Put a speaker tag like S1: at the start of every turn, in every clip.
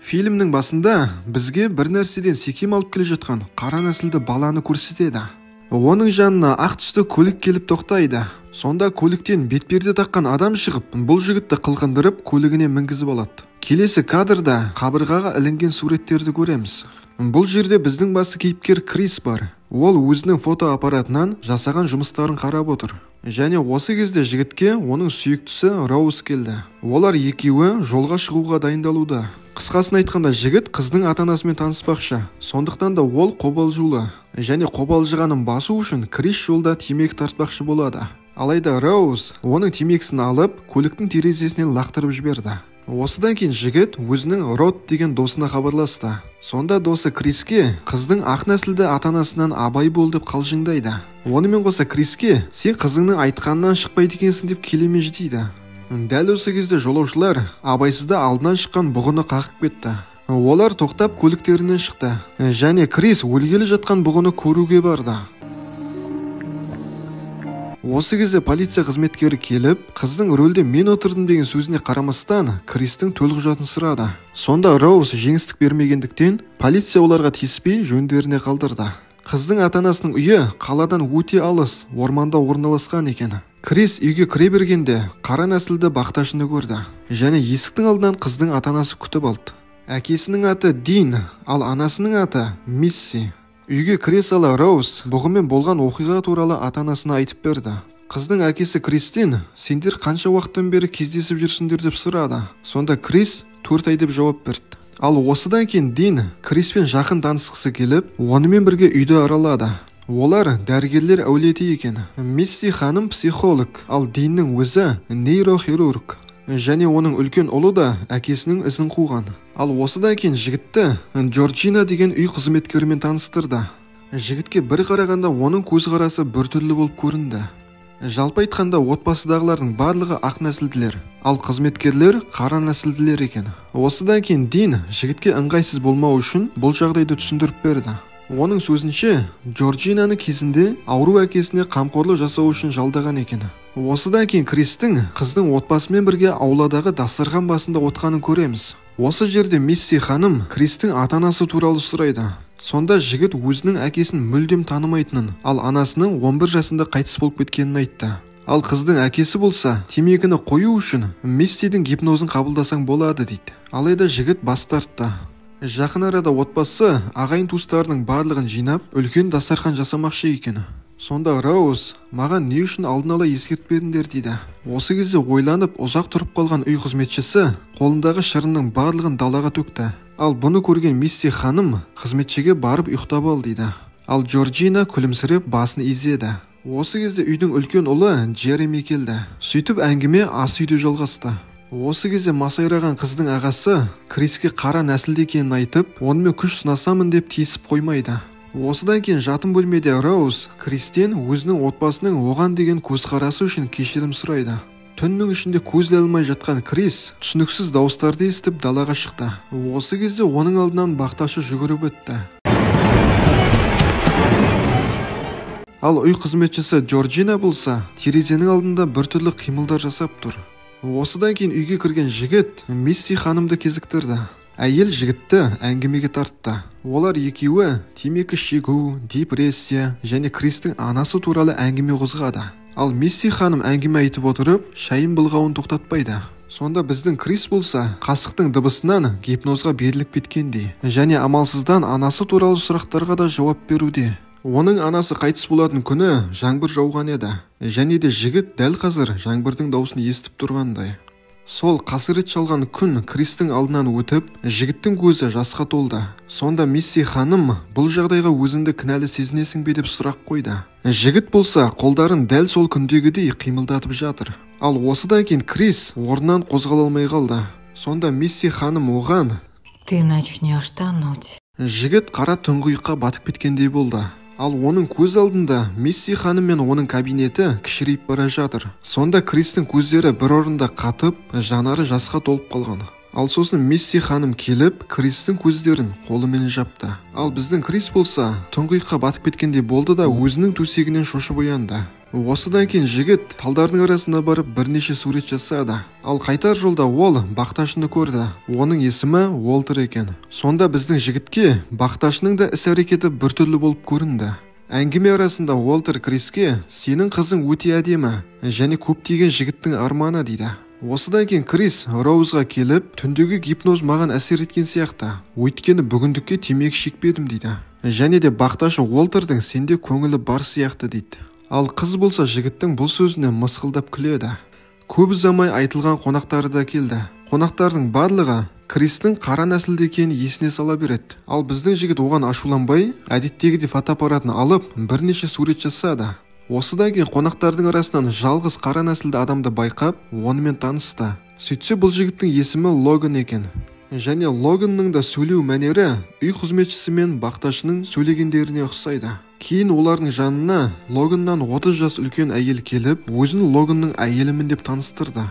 S1: Фильмнің басында бізге бір нәрседен секем алып келе жатқан қара нәсілді баланы көрсетеді. Оның жанына ақ түсті көлік келіп тоқтайды. Сонда көліктен бетперде таққан адам шығып, бұл жігітті қылқындырып көлігіне мінгізіп алады. Келесі кадрда қабырғаға ілінген суреттерді көреміз. Бұл жерде біздің басты кейіпкер Крис бар. Ол өзінің фотоаппаратынан жасаған жұмыстарын қарап отыр. Және осы кезде жігітке оның сүйіктісі Роуз келді. Олар екеуі жолға шығуға дайындалуда. Қысқасын айтқанда, жігіт қыздың ата-анасымен таныспақшы. Сондықтан да ол қобалжулы. Және қобалжығанын басу үшін Крис жолда темекі тартпақшы болады. Алайда Роуз оның темекісін алып, көліктің терезесінен лақтырып жіберді. Осыдан кейін жігіт өзінің Род деген досына хабарласты. Сонда досы Криске қыздың ақ нәсілді ата-анасынан абай бол деп қалжыңдайды. Онымен қоса Криске сен қызыңның айтқанынан шықпайды екенсің деп келемеж дейді. Дәл осы кезде жолаушылар абайсызда алдынан шыққан бұғыны қағып кетті. Олар тоқтап көліктерінен шықты. Және Крис өлгелі жатқан бұғыны көруге барды. Осы кезде полиция қызметкері келіп, қыздың рөлде мен отырдым деген сөзіне қарамастан Кристің төлқұжатын сұрады. Сонда Роуз жеңістік бермегендіктен полиция оларға тиіспей жөндеріне қалдырды. Қыздың ата-анасының үйі қаладан өте алыс, орманда орналасқан екен. Крис үйге кіре бергенде қара нәсілді бақташыны көрді. Және есіктің алдынан қыздың ата-анасы күтіп алды. Әкесінің аты Дин, ал анасының аты Мисси. Үйге кіре сала Роуз бұғымен болған оқиға туралы ата-анасына айтып берді. Қыздың әкесі Кристин, сендер қанша уақыттан бері кездесіп жүрсіңдер деп сұрады. Сонда Крис 4 ай деп жауап берді. Ал осыдан кейін Дин Криспен жақын танысқысы келіп, онымен бірге үйді аралады. Олар дәрігерлер әулеті екен. Мисси ханым психолог, ал Диннің өзі нейрохирург. Және оның үлкен ұлы да әкесінің ізін қуған. Ал осыдан кейін жігітті Джорджина деген үй қызметкерімен таныстырды. Жігітке бір қарағанда оның көзқарасы біртүрлі болып көрінді. Жалпы айтқанда отбасыдағылардың барлығы ақ нәсілділер, ал қызметкерлер қара нәсілділер екен. Осыдан кейін Дин жігітке ыңғайсыз болмау үшін бұл жағдайды түсіндіріп берді. Оның сөзінше, Джорджинаны кезінде ауру әкесіне қамқорлық жасау үшін жалдаған екен. Осыдан кейін Кристің қыздың отбасымен бірге ауладағы дастархан басында отқанын көреміз. Осы жерде Мисси ханым Кристің ата-анасы туралы сұрайды. Сонда жігіт өзінің әкесін мүлдем танымайтынын, ал анасының 11 жасында қайтыс болып кеткенін айтты. Ал қыздың әкесі болса, темекіні қою үшін Миссидің гипнозын қабылдасаң болады дейді. Алайда жігіт бас тартты. Жақын арада отбасы ағайын туыстарының барлығын жинап, үлкен дастархан жасамақшы екен. Сонда Роуз, маған не үшін алдын ала ескертпедіңдер дейді. Осы кезде ойланып ұзақ тұрып қалған үй қызметшісі қолындағы шырынның барлығын далаға төкті. Ал бұны көрген Мисси ханым қызметшіге барып ұйықтап ал дейді. Ал Джорджина күлімсіреп басын изеді. Осы кезде үйдің үлкен ұлы Джереми келді. Сөйтіп әңгіме ас үйде жалғасты. Осы кезде масайраған қыздың ағасы Криске қара нәсілді екенін айтып, онымен күш сынасамын деп тиісіп қоймайды. Осыдан кейін жатын бөлмеде Роуз Кристен өзінің отбасының оған деген көзқарасы үшін кешірім сұрайды. Түннің ішінде көз іле алмай жатқан Крис түсініксіз дауыстарды естіп далаға шықты. Осы кезде оның алдынан бақташы жүгіріп өтті. Ал үй қызметшісі Джорджина болса, терезенің алдында біртүрлі қимылдар жасап тұр. Осыдан кейін үйге кірген жігіт Мисси ханымды кезіктірді. Әйел жігітті әңгімеге тартты. Олар екеуі темекі шегу, депрессия және Кристің анасы туралы әңгіме қозғады. Ал Мисси ханым әңгіме айтып отырып, шайын былғауын тоқтатпайды. Сонда біздің Крис болса, қасықтың дыбысынан гипнозға беріліп кеткендей және амалсыздан анасы туралы сұрақтарға да жауап беруде. Оның анасы қайтыс болатын күні жаңбыр жауған еді. Және де жігіт дәл қазір жаңбырдың даусын естіп тұрғандай. Сол қасірет шалған күн Кристің алдынан өтіп, жігіттің көзі жасқа толды. Сонда Мисси ханым бұл жағдайға өзіңді кінәлі сезінесің бе деп сұрақ қойды. Жігіт болса, қолдарын дәл сол күндегідей қимылдатып жатыр. Ал осыдан кейін Крис орнынан қозғала алмай қалды. Сонда Мисси ханым оған:
S2: «Ты начнешь тонуть».
S1: Жігіт қара тұңғиыққа батып кеткендей болды. Ал оның көз алдында Мисси ханым мен оның кабинеті кішірейіп бара жатыр. Сонда Кристің көздері бір орында қатып, жанары жасқа толып қалған. Ал сосын Мисси ханым келіп, Кристің көздерін қолымен жапты. Ал біздің Крис болса, тұңғиыққа батып кеткендей болды да өзінің төсегінен шошып оянды. Осыдан кейін жігіт талдардың арасына барып бірнеше сурет жасады. Ал қайтар жолда ол бақташыны көрді. Оның есімі Уолтер екен. Сонда біздің жігітке бақташының да іс-әрекеті біртүрлі болып көрінді. Әңгіме арасында Уолтер Криске сенің қызың өте әдемі және көптеген жігіттің арманы дейді. Осыдан кейін Крис Роузға келіп, түндегі гипноз маған әсер еткен сияқты. Өйткені бүгіндікке темекі шекпедім дейді. Және де бақташы Уолтердің сенде көңілі бар сияқты дейді. Ал қыз болса жігіттің бұл сөзіне мысқылдап күледі. Көп ұзамай айтылған қонақтары да келді. Қонақтардың барлығы Кристің қара нәсілді екенін есіне сала береді. Ал біздің жігіт оған ашуланбай, әдеттегідей фотоаппаратын алып, бірнеше сурет жасады. Осыдан кейін қонақтардың арасынан жалғыз қара нәсілді адамды байқап, онымен танысты. Сөйтсе бұл жігіттің есімі Логан екен. Және Логанның да сөйлеу мәнері үй қызметшісі мен бақташының сөйлегендеріне ұқсайды. Кейін олардың жанына Логаннан 30 жас үлкен әйел келіп, өзін Логанның әйелімін деп таныстырды.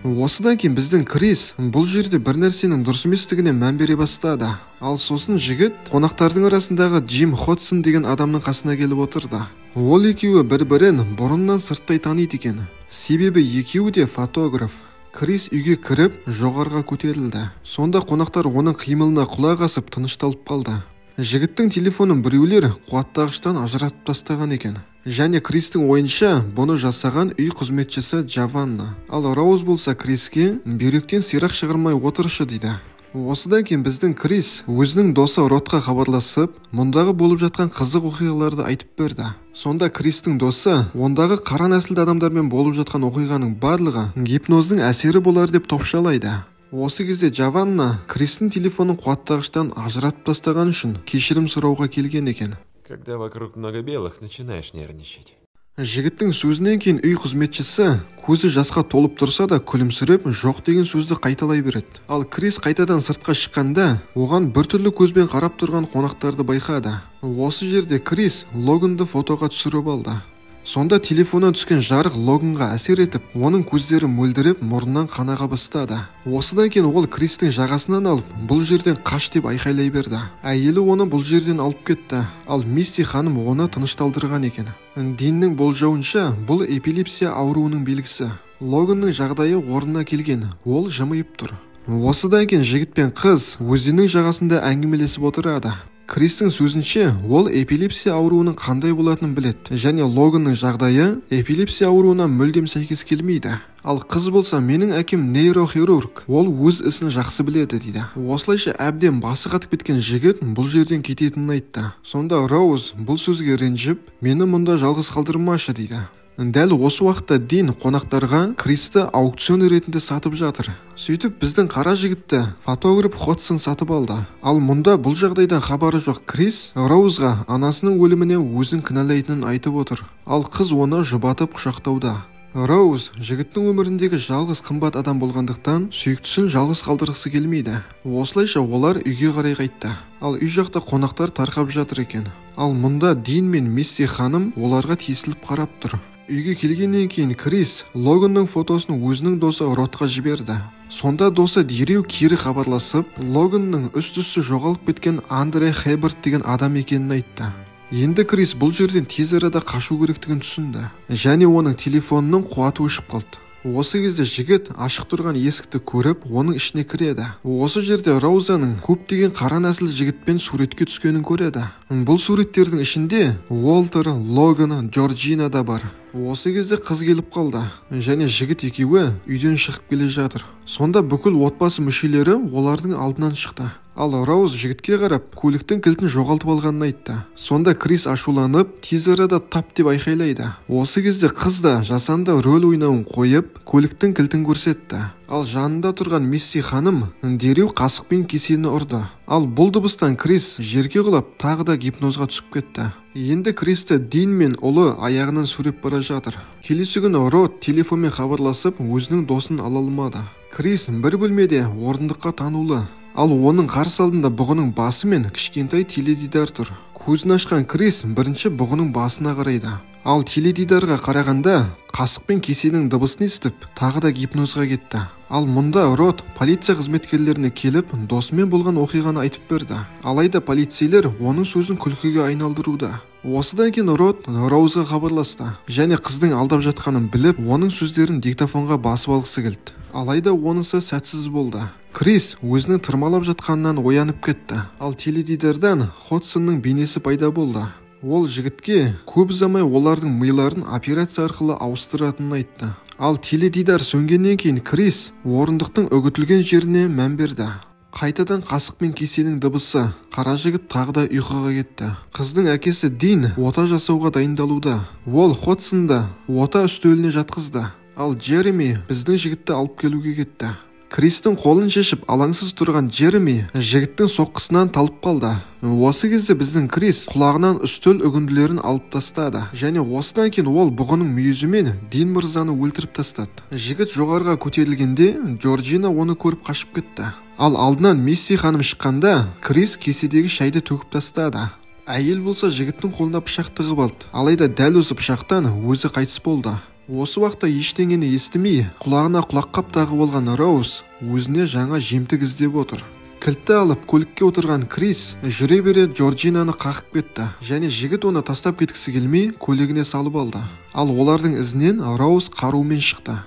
S1: Осыдан кейін біздің Крис бұл жерде бір нәрсенің дұрыс еместігіне мән бере бастады. Ал сосын жігіт қонақтардың арасындағы Джим Ходсон деген адамның қасына келіп отырды. Ол екеуі бір-бірін бұрыннан сырттай таниды екен. Себебі екеуі де фотограф. Крис үйге кіріп, жоғарыға көтерілді. Сонда қонақтар оның қимылына құлақ асып тынышталып қалды. Жігіттің телефонын біреулер қуаттағыштан ажыратып тастаған екен. Және Кристің ойынша бұны жасаған үй қызметшісі Джованна. Ал Роуз болса Криске бүйректен сирақ шығармай отыршы дейді. Осыдан кейін біздің Крис өзінің досы Ротқа хабарласып, мұндағы болып жатқан қызық оқиғаларды айтып берді. Сонда Кристің досы ондағы қара нәсілді адамдармен болып жатқан оқиғаның барлығы гипноздың әсері болар деп топшалайды. Осы кезде Джованна Кристің телефонын қуаттағыштан ажыратып тастаған үшін кешірім сұрауға келген екен.
S3: Когда вокруг много белых, начинаешь нервничать.
S1: Жігіттің сөзінен кейін үй қызметшісі көзі жасқа толып тұрса да күлімсіреп жоқ деген сөзді қайталай береді. Ал Крис қайтадан сыртқа шыққанда оған біртүрлі көзбен қарап тұрған қонақтарды байқады. Осы жерде Крис Логанды фотоға түсіріп алды. Сонда телефоннан түскен жарық Логанға әсер етіп, оның көздері мөлдіреп, мұрнынан қан аға бастады. Осыдан кейін ол Кристің жағасынан алып, бұл жерден қаш деп айқайлай берді. Әйелі оны бұл жерден алып кетті, ал Мисти ханым оны тынышталдырған екен. Диннің болжауынша, бұл эпилепсия ауруының белгісі. Логанның жағдайы орнына келген, ол жымиып тұр. Осыдан кейін жігіт пен қыз өзеннің жағасында әңгімелесіп отырады. Кристің сөзінше, ол эпилепсия ауруының қандай болатынын біледі, және Логанның жағдайы эпилепсия ауруына мүлдем сәйкес келмейді. Ал қыз болса, менің әкем нейрохирург, ол өз ісін жақсы біледі дейді. Осылайша әбден басы қатып кеткен жігіт бұл жерден кететінін айтты. Сонда Роуз бұл сөзге ренжіп, мені мұнда жалғыз қалдырмашы дейді. Дәл осы уақытта Дин қонақтарға Кристі аукцион ретінде сатып жатыр. Сөйтіп біздің қара жігітті фотограф Ходсон сатып алды. Ал мұнда бұл жағдайдан хабары жоқ Крис Роузға анасының өліміне өзін кінәлайтынын айтып отыр. Ал қыз оны жұбатып құшақтауда. Роуз жігіттің өміріндегі жалғыз қымбат адам болғандықтан сүйіктісін жалғыз қалдырғысы келмейді. Осылайша олар үйге қарай қайтты. Ал үй жақта қонақтар тарқап жатыр екен. Ал мұнда Дин мен Мисси ханым оларға тесіліп қарап тұр. Үйге келгеннен кейін Крис Логанның фотосын өзінің досы Ротқа жіберді. Сонда досы дереу кері хабарласып, Логанның үст-үсті жоғалып кеткен Андре Хеберт деген адам екенін айтты. Енді Крис бұл жерден тез арада қашу керектігін түсінді. Және оның телефонының қуаты өшіп қалды. Осы кезде жігіт ашық тұрған есікті көріп, оның ішіне кіреді. Осы жерде Роузаның көптеген қара нәсіл жігітпен суретке түскенін көреді. Бұл суреттердің ішінде Уолтер, Логан, Джорджина да бар. Осы кезде қыз келіп қалды, және жігіт екеуі үйден шығып келе жатыр. Сонда бүкіл отбасы мүшелері олардың алдынан шықты. Ал Роуз жігітке қарап, көліктің кілтін жоғалтып алғанын айтты. Сонда Крис ашуланып, тез арада тап деп айқайлайды. Осы кезде қыз да жасанды рөл ойнауын қойып, көліктің кілтін көрсетті. Ал жанында тұрған Мисси ханым дереу қасықпен кесені ұрды. Ал бұл дыбыстан Крис жерге құлап, тағы да гипнозға түсіп кетті. Енді Кристі Дин мен ұлы аяғынан сүйреп бара жатыр. Келесі күні Рот телефонмен хабарласып, өзінің досын ала алмады. Крис бір бөлмеде орындыққа танулы. Ал оның қарсы алдында бұғының басы мен кішкентай теледидар тұр. Көзін ашқан Крис бірінші бұғының басына қарайды. Ал теледидарға қарағанда қасық пен кесенің дыбысын естіп, тағы да гипнозға кетті. Ал мұнда Рот полиция қызметкерлеріне келіп, досымен болған оқиғаны айтып берді. Алайда полицейлер оның сөзін күлкіге айналдыруда. Осыдан кейін Рот Роузға хабарласты және қыздың алдап жатқанын біліп, оның сөздерін диктофонға басып алғысы келді. Алайда онысы сәтсіз болды. Крис өзінің тырмалап жатқанынан оянып кетті. Ал теледидардан Ходсонның бейнесі пайда болды. Ол жігітке көп ұзамай олардың миларын операция арқылы ауыстыратынын айтты. Ал теледидар сөнгеннен кейін Крис орындықтың үгітілген жеріне мән берді. Қайтадан қасық пен кесенің дыбысы. Қара жігіт тағы да ұйқыға кетті. Қыздың әкесі Дин ота жасауға дайындалуда. Ол Ходсонды ота үстеліне жатқызды. Ал Джереми біздің жігітті алып келуге кетті. Кристің қолын шешіп алаңсыз тұрған Джереми жігіттің соққысынан талып қалды. Осы кезде біздің Крис құлағынан үстел үгінділерін алып тастады. Және осыдан кейін ол бұғының мүйізімен Дин мырзаны өлтіріп тастады. Жігіт жоғарыға көтерілгенде Джорджина оны көріп қашып кетті. Ал алдынан Месси ханым шыққанда Крис кеседегі шайды төгіп тастады. Әйел болса жігіттің қолына пышақ тығып алды. Алайда дәл осы пышақтан өзі қайтыс болды. Осы уақытта ештеңені естімей, құлағына құлаққап тағып алған Роуз өзіне жаңа жемтік іздеп отыр. Кілтті алып көлікке отырған Крис жүре бере Джорджинаны қағып кетті. Және жігіт оны тастап кеткісі келмей көлігіне салып алды. Ал олардың ізінен Роуз қарумен шықты.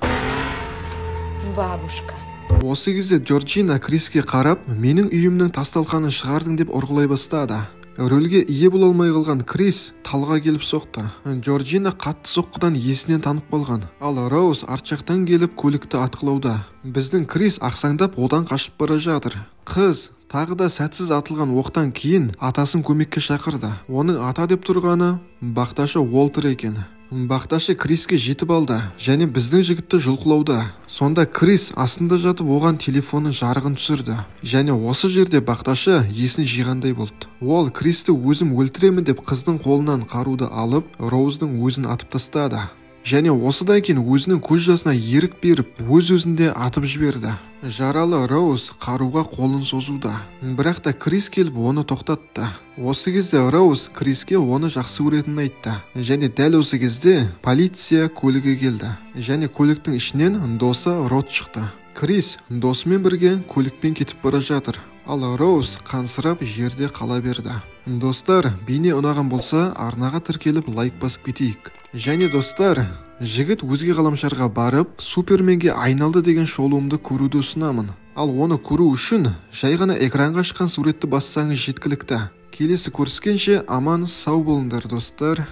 S2: Бабушка.
S1: Осы кезде Джорджина Криске қарап, менің үйімнің тасталқанын шығардың деп ұрғылай бастады. Рөлге ие бола алмай қалған Крис талға келіп соқты. Джорджина қатты соққыдан есінен танып қалған. Ал Роуз арт жақтан келіп көлікті атқылауда. Біздің Крис ақсаңдап одан қашып бара жатыр. Қыз тағы да сәтсіз атылған оқтан кейін атасын көмекке шақырды. Оның ата деп тұрғаны бақташы Уолтер екен. Бақташы Криске жетіп алды және біздің жігітті жұлқылауда. Сонда Крис астында жатып оған телефонның жарығын түсірді. Және осы жерде бақташы есін жиғандай болды. Ол Кристі өзім өлтіремін деп қыздың қолынан қаруды алып, Роуздың өзін атып тастады. Және осыдан кейін өзінің көз жасына ерік беріп, өз-өзінде атып жіберді. Жаралы Роуз қаруға қолын созуда. Бірақ та Крис келіп оны тоқтатты. Осы кезде Роуз Криске оны жақсы көретінін айтты. Және дәл осы кезде полиция көлігі келді. Және көліктің ішінен досы Рот шықты. Крис досымен бірге көлікпен кетіп бара жатыр. Ал Роуз қансырап жерде қала берді. Достар, бейне ұнаған болса, арнаға тіркеліп лайк басып кетейік. Және достар, жігіт өзге ғаламшарға барып, Суперменге айналды деген шолуымды көруді ұсынамын. Ал оны көру үшін жай ғана экранға шыққан суретті бассаңыз жеткілікті. Келесі көріскенше аман сау болыңдар достар.